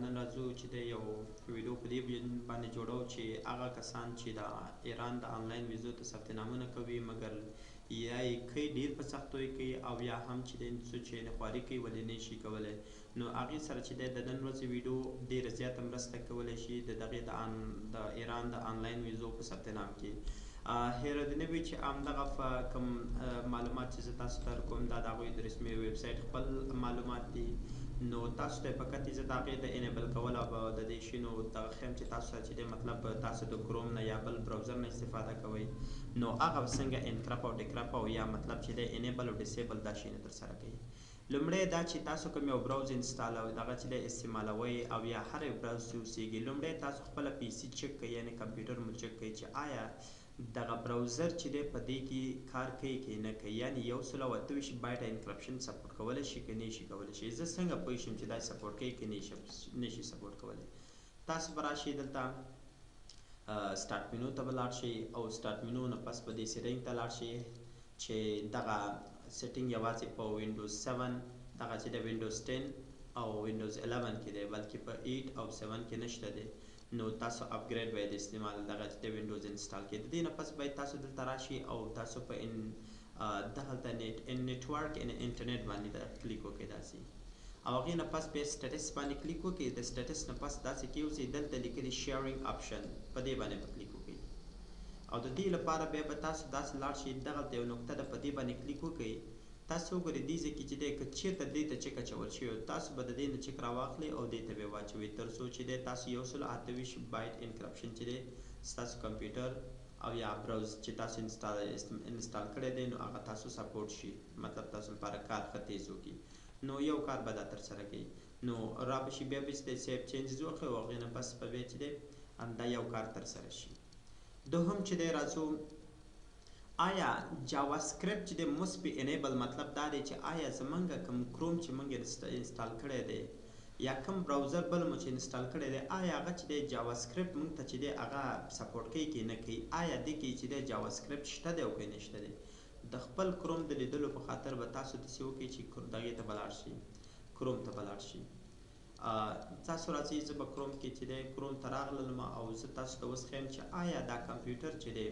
نن راځو چې د یو ویډیو په دې باندې جوړو چې هغه کسان چې د ایران د آنلاین ویزو ته ثبت نامونه کوي، مګر یا یې کوي ډیر په سختو یې کوي او یا هم چې د څه چې خواري کوي ولې نه شي کولی، نو هغې سره چې د نن ورځې ویډیو ډیره زیاته مرسته کولی شي د دغې د ایران د آنلاین ویزو په ثبت نام کې. هېره دې نه وي چې همدغه کوم معلومات چې زه تاسو ته درکوم دا د هغوی د رسمي ویب سایټ خپل معلومات دي، نو تاسو ته فقط زه د هغې د enable کول او د دې شینو دغه ښیم چې تاسو ته چې دی مطلب تاسو د کروم نه یا بل browser نه استفاده کوئ، نو هغه څنګه encrypt او decrypt او یا مطلب چې دی enable او disable دا شیونه ترسره کوي. لومړی دا چې تاسو کوم یو browser install او دغه چې دی استعمالوئ او یا هر یو browser چې اوسېږي، لومړی تاسو خپله PC چک کړئ، یعنې کمپیوټر مو چک کړئ چې آیا دغه browser چې دی په دې کې کار کوي که نه کوي، یعنې 128 byte encryption support کولی شي که نه شي کولی شي. زه څنګه پوه شم چې دا support کوي که نه شي support کولی؟ تاسو به راشئ دلته start menu ته به لاړ شئ او start menu نه پس به دې setting ته لاړ شئ چې دغه setting یوازې په وینډوز 7 دغه چې د وینډوز 10 او وینډوز 11 کې دی، بلکې په 8 او 7 کې نشته دی، نو تاسو upgrade باید استعمال دغه چې د وینډوز install کړئ. د دې نه پس باید تاسو دلته راشئ او تاسو په ان دغلته net ان network ان انټرنیټ باندې کلیک وکړئ داسې، او هغې نه پس بیا status باندې کلیک وکړئ. د status نه پس داسې کېوځئ، دلته لیکلي sharing option، په دې باندې به کلیک وکړئ او د دې لپاره بیا به تاسو داسې لاړ شئ، دغلته یو نقطه ده، په دې باندې کلیک وکړئ. تاسو وګورئ دې ځای کې چې دی که چېرته دې ته check اچول شوی، تاسو به د دې نه check راواخلئ او دې ته به یې واچوئ، تر څو چې دی تاسو 128 byte encryption چې دی ستاسو کمپیوټر او یا browser چې تاسو install کړی دی نو هغه تاسو support شي، مطلب تاسو لپاره کار ښه تیز وکړي. نو یو کار به دا ترسره کوي، نو را به شي بیا به چې دی save changes وکړئ او هغې نه پس به بیا چې دی همدا یو کار ترسره شي. دوهم چې دی راځو، آیا JavaScript چې دی must be enable، مطلب دا دی چې آیا زمونږ کوم کروم چې مونږ install کړی دی یا کوم browser بل مو چې install کړی دی، آیا هغه چې دی JavaScript مونږ ته چې دی هغه support کوي که نه کوي، آیا دې کې چې دی JavaScript شته دی او که نشته دی. د خپل کروم د لیدلو په خاطر به تاسو داسې وکړئ چې دغې ته به لاړ شئ، کروم ته به لاړ شئ. تاسو راځئ، زه به کروم کې چې دی کروم ته راغلم او زه تاسو ته اوس ښیم چې آیا دا کمپیوټر چې دی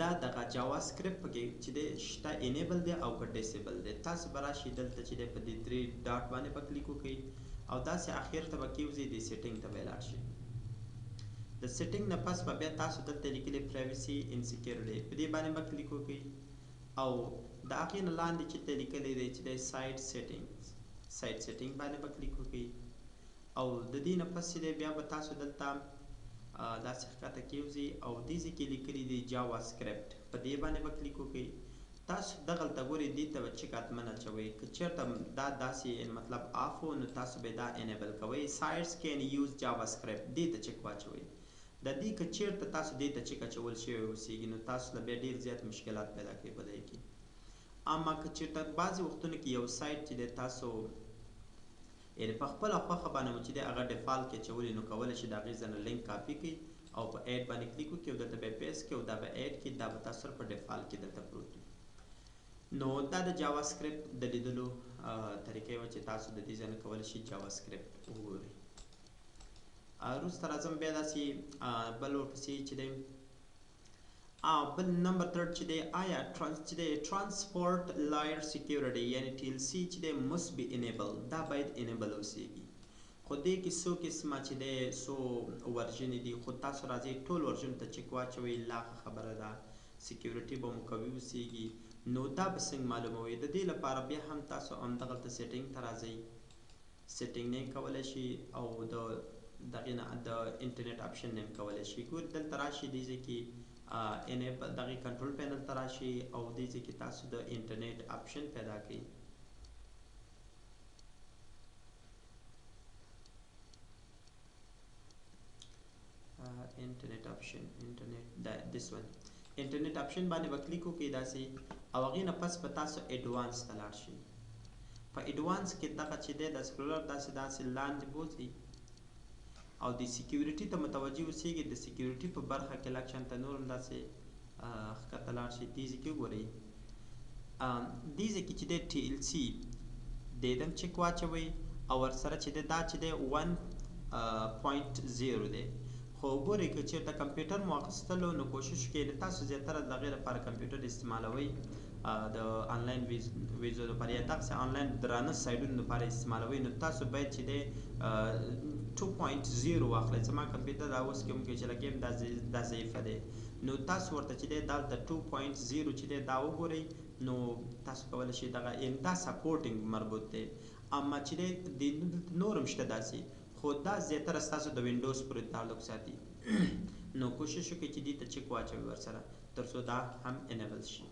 دا دغه JavaScript پکې چې دی شته enable دی او که disable دی. تاسو به راشئ دلته چې دی په دې درې dot باندې به کلیک وکړئ او داسې اخر ته به کېوځئ، دې setting ته به لاړ شئ. د setting نه پس به بیا تاسو دلته لیکلي privacy and security، په دې باندې به کلیک وکړئ او د هغې نه لاندې چې ته لیکلی دی چې دی site setting، site setting باندې به کلیک وکړئ او د دې نه پس چې دی بیا به تاسو دلته داسې ښکته کېوځئ او دې ځای کې لیکلي دي JavaScript، په دې باندې به کلیک وکړئ. تاسو دغلته ګورئ دې ته به check حتما اچوئ، که چېرته دا داسې مطلب off و نو تاسو به دا enable کوئ، sites can use JavaScript، دې ته check واچوئ. د دې که چېرته تاسو دې ته check اچول شوی اوسېږي نو تاسو له بیا ډېر زیات مشکلات پیدا کوي په دې کې. اما که چېرته بعضې وختونو کې یو سایټ چې دی تاسو یعنې په خپله خوښه باندې مو چې دی هغه default کې اچولی، نو کولی شئ د هغې ځای نه لینک کاپي کړئ او په add باندې کلیک وکړئ او دلته به یې paste کړئ او دا به add کړئ، دا به تاسو سره په default کې دلته پروت وي. نو دا د JavaScript د لیدلو طریقه وه چې تاسو د دې ځای نه کولی شئ JavaScript وګورئ. وروسته راځم بیا داسې بل ورپسې چې دی بل number third چې دی آیا چې دی transport layer security یعنی TLS چې دی must be enable، دا باید enable اوسېږي. خو دې کې څو قسمه چې دی څو version دي، خو تاسو راځئ ټول version ته check واچوئ، لا ښه خبره ده، security به مو قوي اوسېږي. نو دا به څنګه معلوموئ؟ د دې لپاره بیا هم تاسو همدغلته setting ته راځئ، setting نه کولی شئ او د دغې نه د internet option نه هم کولی شئ. ګورئ دلته راشئ دې ځای کې enable دغې control panel ته راشئ او دې ځای کې تاسو د internet option پیدا کړئ. internet option، internet دا this one internet option باندې به کلیک وکړئ داسې، او هغې نه پس به تاسو advance ته لاړ شئ. په advance کې دغه چې دی د scroller داسې داسې لاندې بوځئ او د security ته متوجه اوسېږئ. د security په برخه کې لږ شانته نور هم داسې ښکته لاړ شئ، دې ځای کې وګورئ، دې ځای کې چې دی TLS دې ته هم check واچوئ او ورسره چې دی دا چې دی 1.0 دی. خو ګورئ که چېرته کمپیوټر مو اخیستلو نو کوشش وکړئ تاسو زیاتره د هغې لپاره کمپیوټر استعمالوئ د آنلاین ویزو لپاره یا دغسې آنلاین درانه سایډونو لپاره استعمالوئ، نو تاسو باید چې دی 2.0 واخلئ. زما کمپیوټر دا اوس کوم کې چې لګیم دا ضعیفه دی، نو تاسو ورته چې دی دلته 2.0 چې دی دا وګورئ، نو تاسو کولی شئ دغه یعنې دا supporting مربوط دی. اما چې دی دلته نور هم شته داسې، خو دا زیاتره ستاسو د وینډوز پورې تعلق ساتي، نو کوشش وکړئ چې دې ته check واچوئ ورسره تر څو دا هم enable شي.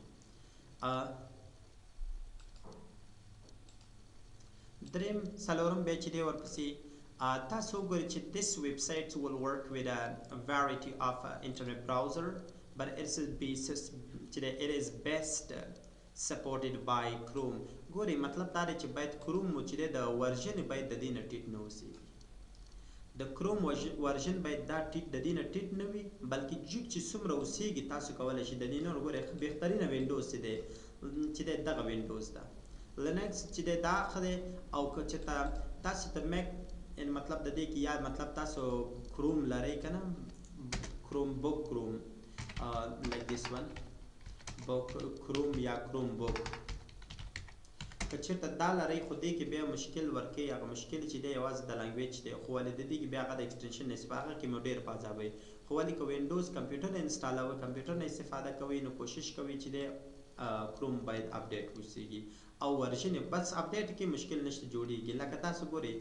دریم څلورم بیا چې دی ورپسې تاسو وګورئ چې this website will work with a variety of internet browser but it is best supported by Chrome. ګورئ مطلب دا دی چې باید کروم مو چې دی د version باید د دې نه ټیټ نه اوسېږي. د کروم version باید دا ټیټ د دې نه ټیټ نه وي، بلکې جګ چې څومره اوسېږي تاسو کولی شئ د دې نور. ګورئ بهترینه وینډوز چې دی دغه وینډوز ده، لینکس چې دی دا ښه دی. او که چېرته تاسو ته میک یعنې مطلب د دې کې یا مطلب تاسو کروم لرئ که نه، کروم بوک کروم like this one بوک کروم یا کروم بوک، که چېرته دا لرئ خو دې کې بیا مشکل ورکوي. هغه مشکل چې دی یوازې د language دی، خو ولې د دې کې بیا هغه د extension نه په هغه کې مو ډېر په عذابوي. خو ولې که وینډوز کمپیوټر انسټالوئ، کمپیوټر نه استفاده کوئ، نو کوشش کوئ چې دی کروم باید update اوسېږي او version یې بس update کې مشکل نشته جوړېږي. لکه تاسو ګورئ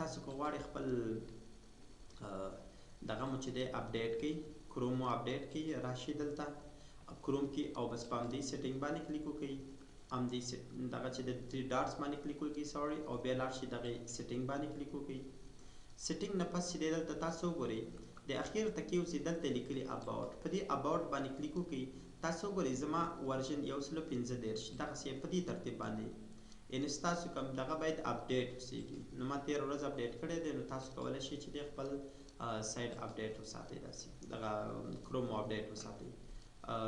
تاسو که غواړئ خپل دغه مو چې دی update کړئ، کروم مو update کړئ، راشئ دلته کروم کې او بس په همدې setting باندې کلیک وکړئ، همدې دغه چې د 3 dots باندې کلیک وکړئ sorry، او بیا لاړ شئ دغې setting باندې کلیک وکړئ. setting نه پس چې دی دلته تاسو وګورئ د اخیر ته کې اوسې دلته لیکلي about، په دې about باندې کلیک وکړئ. تاسو وګورئ زما version 1.35 دغسې په دې ترتیب باندې، یعنې ستاسو کوم دغه باید update اوسېږي. نو ما تېره ورځ update کړی دی، نو تاسو کولی شئ چې دی خپل site update وساتئ، داسې دغه کروم مو update وساتئ.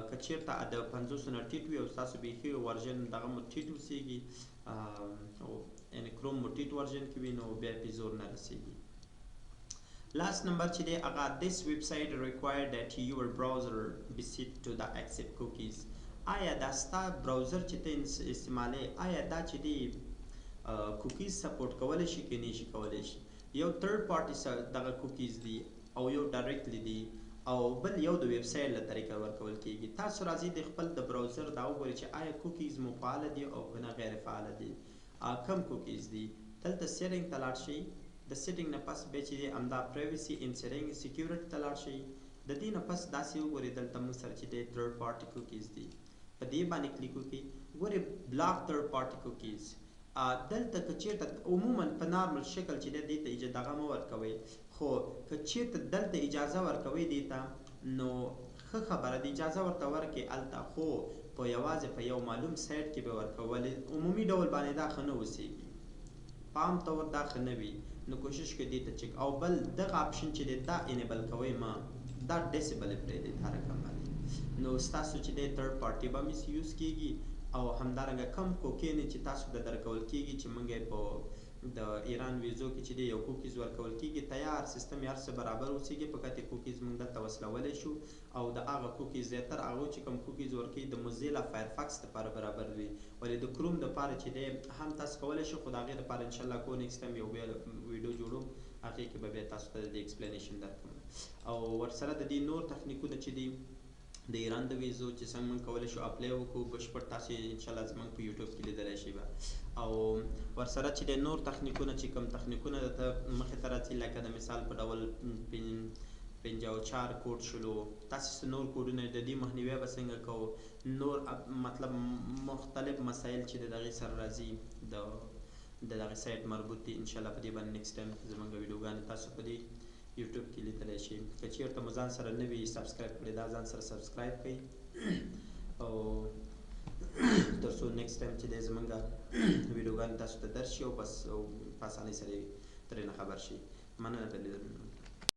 که چېرته د 50 نه ټیټ وي او ستاسو بیخي version دغه مو ټیټ اوسېږي او یعنې کروم مو ټیټ version کې وي، نو بیا پې زور نه رسېږي. Last number چې دی هغه this website require that your browser be set to the accept cookies. آیا دا ستا browser چې ته استعمالوې آیا دا چې دی cookies support کولی شي که نه شي کولی شي؟ یو third party دغه cookies دي او یو directly دي او بل یو د ویب سایټ له طریقه ورکول کیږي. تاسو راځئ د خپل د browser دا وګورئ چې آیا cookies مو فعاله دي او که نه غیر فعاله دي، کم cookies دي. دلته setting ته لاړ شئ، د setting نه پس بیا چې دی همدا privacy and setting security ته لاړ شئ. د دې نه پس داسې وګورئ دلته موږ سره چې دی third party cookies دي، په دې باندې کلیک وکړئ. ګورئ block third party cookies، دلته که چېرته عموما په normal شکل چې دی دې ته دغه مه ورکوئ، خو که چېرته دلته اجازه ورکوئ دې ته نو ښه خبره ده اجازه ورته ورکړئ هلته، خو په یوازې په یو معلوم سایټ کې به ورکوئ، ولې عمومي ډول باندې دا ښه نه اوسېږي، په عام طور دا ښه نه وي، نو کوشش کوئ دې ته check. او بل دغه option چې دی دا enable کوئ مه، دا disable یې پرېږدئ دا رقم باندې، نو ستاسو چې دی third party به misuse کېږي. او همدارنګه کم کوکینې چې تاسو ته درکول کېږي چې موږ یې په د ایران ویزو کې چې دی یو cookies ورکول کېږي، تیار سیستم یې هر څه برابر اوسېږي، فقط یې cookies موږ دلته وصلولی شو. او د هغه cookies زیاتره هغو چې کوم cookies ورکوي د موزیلا فایرفاکس دپاره برابر وي، ولې د کروم دپاره چې دی هم تاسو کولی شئ، خو د هغې دپاره انشاءالله کو next time یو بیا ویډیو جوړوم، هغې کې به بیا تاسو ته د دې explanation درکړم. او ورسره د دې نور تخنیکونه چې دي د ایران د ویزو چې څنګه موږ کولی شو apply وکړو بشپړ تاسو انشاءالله زموږ په یوټیوب کې لیدلی شئ به. او ورسره چې د نور تخنیکونه چې کوم تخنیکونه درته مخې ته راځي، لکه د مثال په ډول 54 کوډ شلو، تاسو څه نور کوډونه د دې مخنیوی به څنګه کوو، نور مطلب مختلف مسایل چې د دغې سره راځي د دغې سایټ مربوط دي، انشاءالله په دې باندې next time زموږ ویډیوګانې تاسو په دې یوټیوب کې لیدلی شئ. که چېرته مو ځان سره نه وي subscribe کړی، دا ځان سره subscribe کړئ او تر څو next time چې دی زموږ ویډیوګانې تاسو ته درشي او بس په اسانۍ سره ترېنه خبر شئ. مننه د لیدلو.